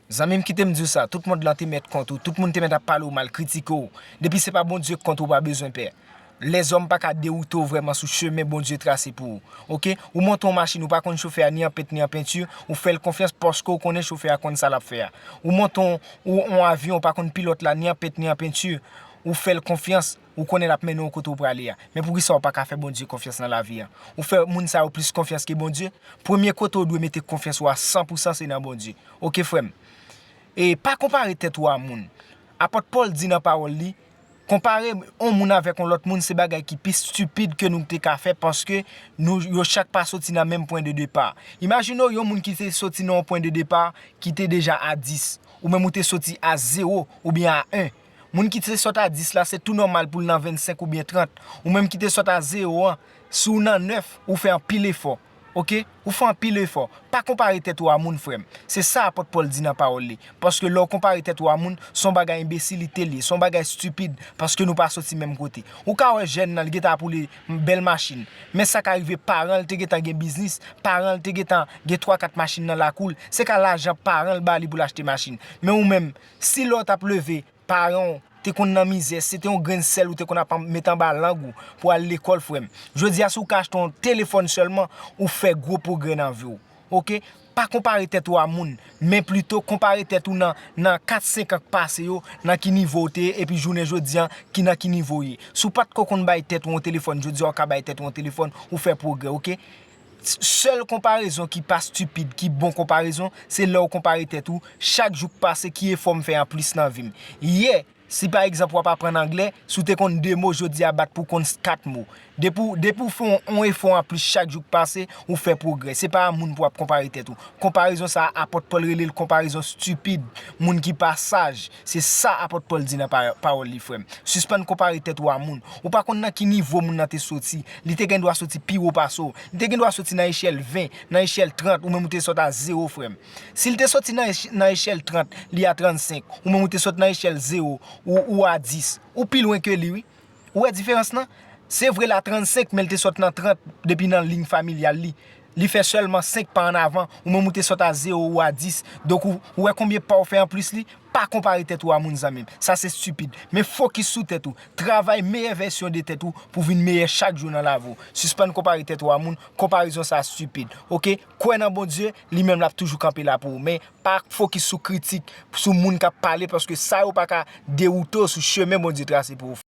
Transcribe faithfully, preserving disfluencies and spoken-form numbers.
Zanmi m, kite m di w sa, tout mond lan te mèt kont ou, tout moun te mèt ap pale w mal, kritike w. Depi se pa Bondye k kont ou, pa bezwen pè. Lèzòm pa ka dewoute w vrèman sou chemen Bondye trase pou ou. Oke? Ou monte yon machin, ou pa konn chofè a ni an pent ni an penti, ou fè l konfyans paske w konnen chofè a konn sa l ap fè a. Ou monte yon, yon, yon avyon, ou pa konn pilòt la ni an pent ni an penti, ou fè l konfyans, ou konnen l ap mennen w kote w prale a. Men poukisa w pa ka fè Bondye konfyans nan lavi a? Ou fè moun sa yo plis konfyans ke Bondye? Premye kote w dwe mete konfyans ou a san pou san se nan Bondye. Oke, frè m? E pa konpare tèt ou a moun. Apòt Pòl di nan pawòl li, konpare yon moun avèk yon lòt moun se bagay ki pi estipid ke nou te ka fè paske nou, yo chak pa soti nan menm pwen de depa. Imajine w yon moun ki te soti nan yon pwen de depa ki te deja a dis, ou menm ou te soti a zewo oubyen a en. Moun ki te sot a dis la, se tou nòmal pou l nan vennsenk oubyen trant. Ou menm ki te sot a zewo an, si w nan nèf, ou fè anpil efò. Oke? Ou fè anpil efò. Pa konpare tèt ou a moun, frè m. Se sa apòt Pòl di nan pawòl li. Paske lè w konpare tèt ou a moun, se yon bagay enbesilite li ye, se yon bagay estipid, paske nou pa soti menm kote. Ou ka wè jèn nan, li gentan ap woule bèl machin. Men sa ka rive paran l te gentan gen biznis, paran l te gentan gen twa kat machin nan lakou l. Se ka lajan paran l ba li pou l achte machin. Men ou menm, si lè w t ap leve, paran w te konn nan mizè, se te yon grenn sèl ou te konn ap met anba lang ou pou al lekòl, frè m. Jodi a, si w ka achte yon telefòn sèlman, ou fè gwo pwogrè nan vi w. Oke? Pa konpare tèt ou a moun, men plito konpare tèt ou nan, nan kat senk an k pase yo, nan ki nivo w te ye, epi jounen jodi a, ki nan ki nivo w ye. Si w pa t ko konn bay tèt ou yon telefòn, jodi a w ka bay tèt ou yon telefòn, ou fè pwogrè, oke? Sèl konparezon ki pa estipid, ki bon konparezon, se lè w konpare tèt ou, chak jou k pase, ki efò m fè anplis nan vi m. Yè, si pa egzanp w ap aprann anglè, si w te konn de mo, jodi a bat pou w konn kat mo. Depi w, depi w fè yon, yon efò anplis chak jou k pase, ou fè pwogrè. Se pa a moun pou w ap konpare tèt ou. Konparezon sa a, apòt Pòl rele l konparezon estipid, moun ki pa saj. Se sa apòt Pòl di nan pa-, pawòl li, frè m. Sispann konpare tèt ou a moun. Ou pa konn nan ki nivo moun nan te soti. Li te gen dwa soti pi wo pase w. Li te gen dwa soti nan echèl ven, nan echèl trant, ou menm ou te sot a zewo, frè m. Si l te soti nan ech-, nan echèl trant, li a trannsenk, ou menm ou te sot nan echèl zewo, ou, ou a dis, ou pi lwen ke li, wi. Ou wè diferans lan? Se vre l a trannsenk, men l te sot nan trant depi nan liy familyal li. Li fè sèlman senk pa annavan, ou menm ou te sot a zewo ou a dis. Donk, ou, ou wè konbyen pa w fè anplis li? Pa konpare tèt ou a moun, zanmi m. Sa se estipid. Men fokis sou tèt ou. Travay meyè vèsyon de tèt ou pou vin meyè chak jou nan lavi w. Sispann konpare tèt ou a moun. Konparezon sa estipid. Oke? Kwè nan Bondye, li menm l ap toujou kanpe la pou ou. Men pa fokis sou kritik, sou moun k ap pale, paske sa yo pa ka dewoute w sou chemen Bondye trase pou ou.